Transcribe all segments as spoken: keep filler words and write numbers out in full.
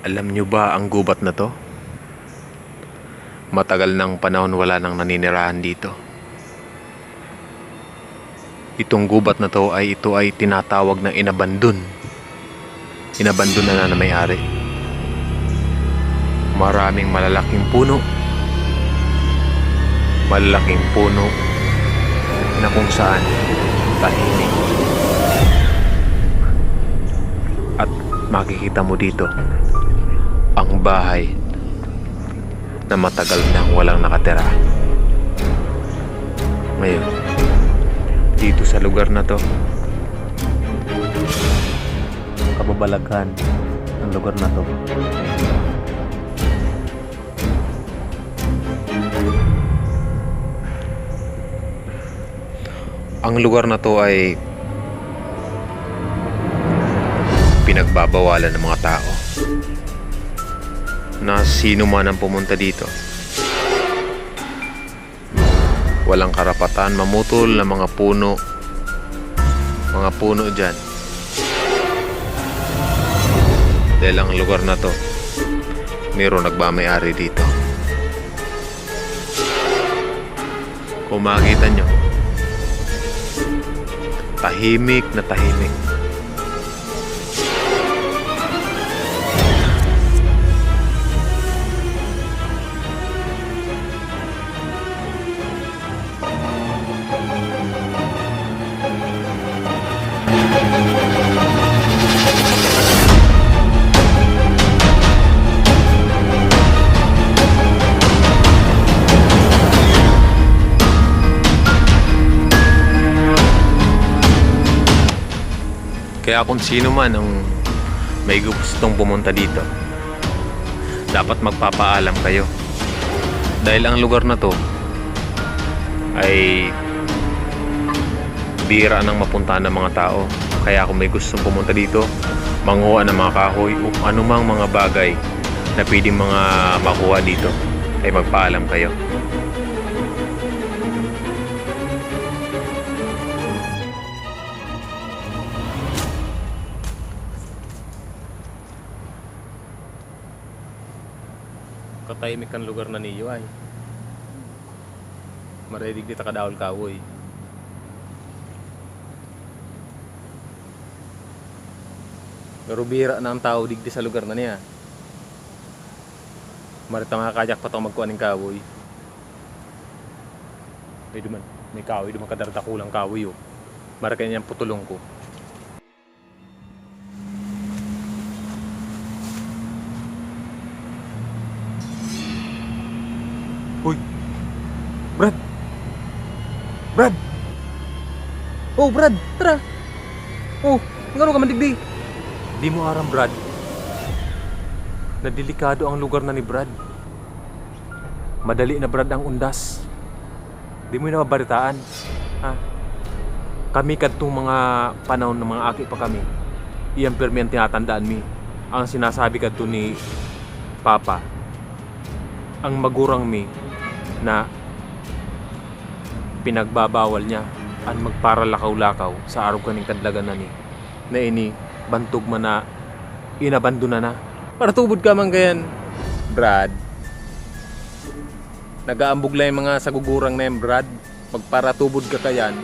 Alam nyo ba ang gubat na 'to? Matagal nang panahon wala nang naninirahan dito. Itong gubat na 'to ay, ito ay tinatawag na inabandon. Inabandon na, na may-ari. Maraming malalaking puno. Malalaking puno na kung saan tahimik. At makikita mo dito ang bahay na matagal nang walang nakatira. Ngayon, dito sa lugar na 'to, kababalaghan ng lugar na 'to. Ang lugar na 'to ay pinagbabawalan ng mga tao na sino man ang pumunta dito. Walang karapatan mamutol ng mga puno, mga puno diyan. Dahil ang lugar na 'to, mayroong nagmamay-ari dito. Kung makikita nyo, tahimik na tahimik. Kaya kung sino man ang may gustong pumunta dito, dapat magpapaalam kayo. Dahil ang lugar na 'to ay bira nang mapuntahan ng mga tao. Kaya kung may gustong pumunta dito, manguha ng mga kahoy o anumang mga bagay na pwedeng mga makuha dito, ay magpaalam kayo. Katahimik kan lugar na niyo ay. Maray digdi ta kadaol kahoy. Pero bira na ang tao digdi sa lugar na niya. Maray ta makakajakpat ako magkuha nin kahoy. May duman, may kahoy, duman kadarakulang kahoy, oh. Maray kaya niyang putulon ko. Hoy! Brad! Brad! Oh, Brad! Tara! Oh, ngano ka man digdi? Di mo aram, Brad, na delikado ang lugar na ni Brad. Madali na, Brad, ang undas. Di mo nababaritaan, ha? Kami kadtong mga panahon na mga aki pa kami, iyan pirmi an tinatandaan mi. Ang sinasabi kadto ni Papa, ang magurang mi na pinagbabawal niya an magparalakaw-lakaw sa arog kaning kadlagan na ni, na ini bantog man na inabandona na. Paratubod ka man kayan, Brad. Nag-aambog lang yung mga sagugurang na yan, Brad. Magparatubod ka kayan.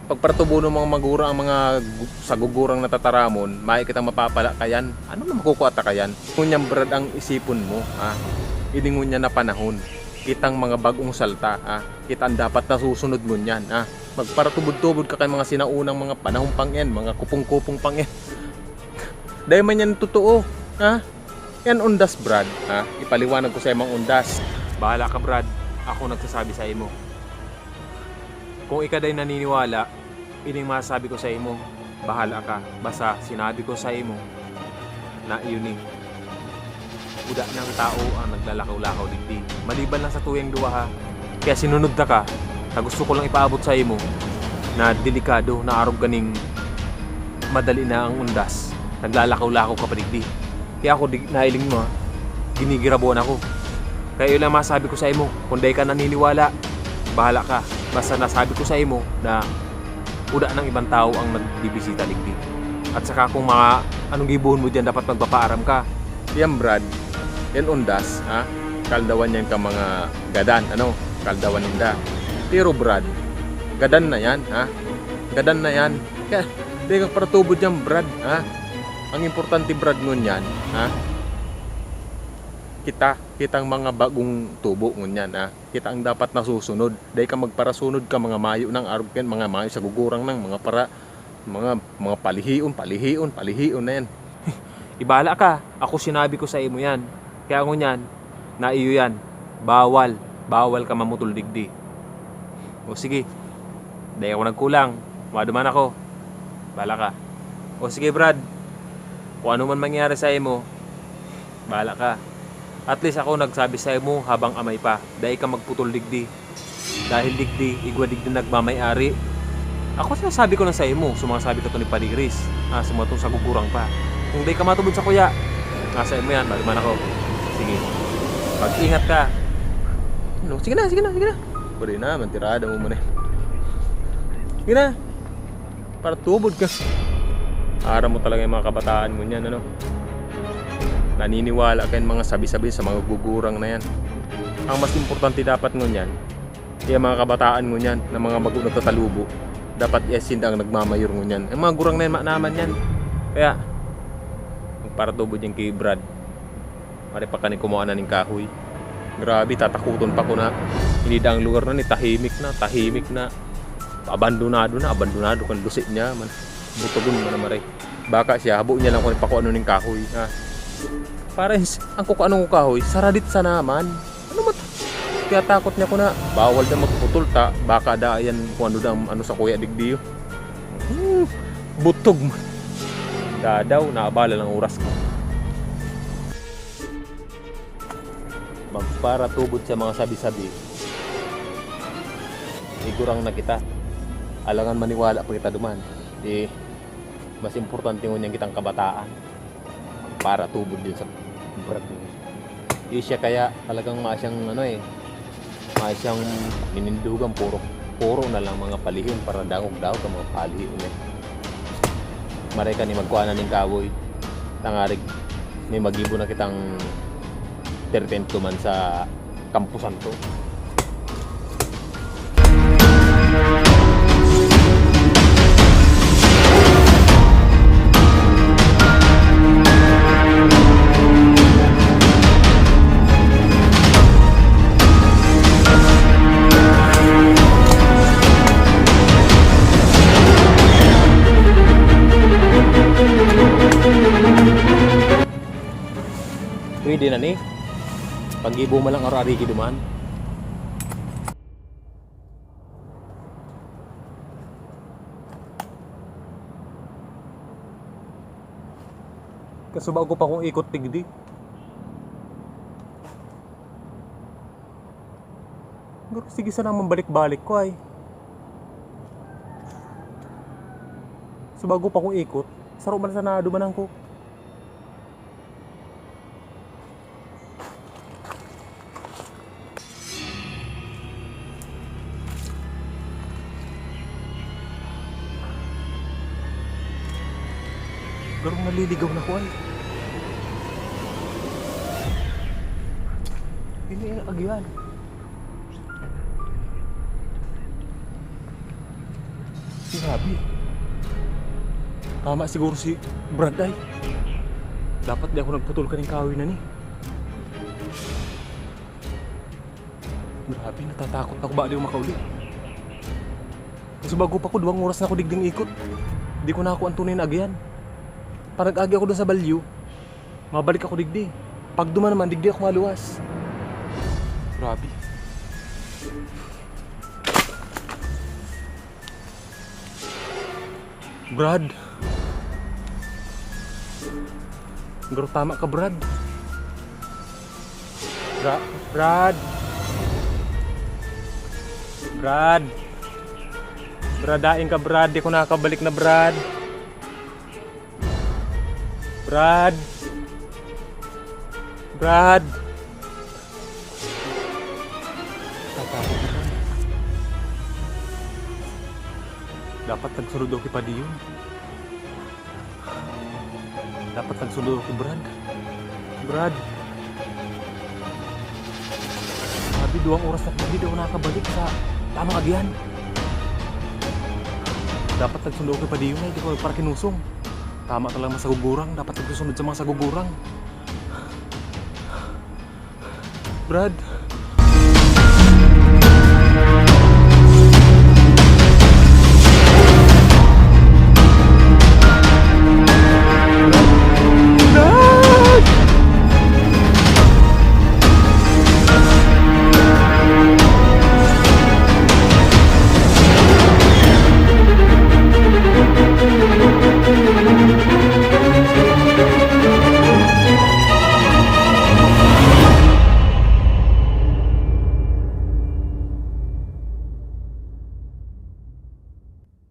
Pagparatubo ng mga magurang ang mga gu-, sagugurang na tataramon, mahi kitang mapapala kayan. Ano na makukuha ta kayan? Ngunyan, Brad, ang isipon mo, ha? Ini ngunyan na panahon. Kitang mga bagong salta, ha? Kita ang dapat nasusunod ngunyan, ha? Magparatubod-tubod ka kay mga sinaunang mga panahon pang yan, mga kupong-kupong pang yan. Dahil man yan totoo, ha? Yan undas, Brad, ha? Ipaliwanag ko sa imong undas. Bahala ka, Brad. Ako nagsasabi sa imo. Kung ika day naniniwala, ining masasabi ko sa imo, bahala ka. Basta sinabi ko sa imo na iyo ni. Uda nang tao ang naglalakaw-lakaw digdi. Maliban lang sa tuyang duwa, ha. Kaya sinunod ta ka, ta gusto ko lang ipaabot sa imo na delikado na arog ganing madali na ang undas. Naglalakaw-lakaw ka pa digdi. Kaya ako di, nahiling mo, ha? Ginigirabuan ako. Kaya yun lang masabi ko sa imo. Kung dai ka naniniwala, bahala ka. Basta nasabi ko sa imo na uda nang ibang tao ang nagbibisita digdi. At saka kung mga anong gibohon mo diyan, dapat magpapaaram ka. Yan, Brad, yan undas, ha? Kaldawan yan ka mga gadan, ano? Kaldawan ninda. Pero, Brad, gadan na yan, ha? Gadan na yan. Kaya, di ka paratubod yan, Brad, ha? Ang importante, Brad, ngunyan, ha? Kita, kitang mga bagong tubo ngunyan, ha? Kita ang dapat nasusunod. Dai ka magparasunod ka mga mayo nang arog kan mga mayo sa gugurang nang mga para, mga, mga palihion, palihion, palihion na yan. Ibala ka, ako sinabi ko sa imo yan. Kaya ngunyan, na iyo yan. Bawal, bawal ka mamutol digdi. O sige, dai ako nagkulang. Maduman ako. Bala ka. O sige, Brad. Kung ano man mangyari sa imo, bala ka. At least ako nagsabi sa imo habang amay pa. Dai ka magputol digdi. Dahil digdi, igwa digdi nagmamay-ari. Ako sinasabi ko na sa imo, sumasabi ka to ni Padiris. Ah, sumatong sa gugurang pa. Kung dai ka matubod sa kuya, nasa imo yan, maduman ako. Sige. Mag-ingat ka. No, sige na, sige na, sige na. Pwede na, mantirada mo muna. Sige na. Paratubod ka. Aram mo talaga yung mga kabataan ngunyan, ano? Naniniwala ka yung mga sabi-sabi sa mga gugurang na yan. Ang mas importante dapat ngunyan, yung mga kabataan ngunyan na mga bago nagtatalubo, dapat iya sinda ang nagmamayor ngunyan. Ang mga gurang na yan, ma-, naman yan. Kaya, magparatubod yan kay Brad. Mare pa kani kumuha na ning kahoy. Grabe, tatakuton pa ko na. Inida ang lugar na ni, tahimik na, tahimik na. Abandonado na, abandonado kan lusi niya man. Butogon man na mare. Baka siya, habo niya lang kung pakuha ning kahoy, ha. Para s-, ang kukuha ng kahoy, saradit sa naman. Ano man? Kaya takot niya ko na, bawal na magputol ta, baka da yan kung ano da, ano sa kuya digdiyo. Hmm, butog man. Dadaw, naabala lang oras ko. Magparatubod sa mga sabi-sabi. Igurang na kita. Alangan maniwala pa kita duman. Eh, mas importante ngunyan kitang kabataan. Magparatubod din sa Brad. Eh, siya kaya talagang masyang ano eh, May siyang ninindugan, puro, puro na lang mga palihon, para dangog-dangog ang mga palihon niya. Maray ka ni magkuha na ning kahoy, tangarig may magibo na kitang perpento man sa Campo Santo. Pwede na ni. Pag-ibo man lang ararigi duman. Kasubago pa kong ikot digdi. Pero sige sana mambalik-balik ko ay. Subago pa kong ikot, saro man sana dumanan ko. Garong naliligaw na ko ay. Ini ang agyan. Grabe. Tama siguro si Brad ay. Dapat di ako nagputol kaning kahoy na ni. Grabe, natatakot ako ba di ako makauli. Kasi bago pa ko, duwang oras na ako digding ikot. Di ko na ako ang tunay na agihan. Parang agi ako doon sa balyo. Mabalik ako digdi. Pag duman naman, digdi ako maluwas. Grabe. Brad. Pero tama ka, Brad. Bra-, Brad. Brad. Brad, daing ka, Brad. Di ko nakakabalik na, Brad. Brad! Brad! Tatakot na. Dapat nagsunod ako kay Padiyon. Dapat nagsunod ako kay Brad. Brad. Grabe, duwang oras na di daw nakabalik sa tamang agihan. Dapat nagsundo ko pa diyon, ay, di ko para kinusong. Tama talaga mga sagugurang. Dapat nagsusunod sa mga sagugurang. Brad.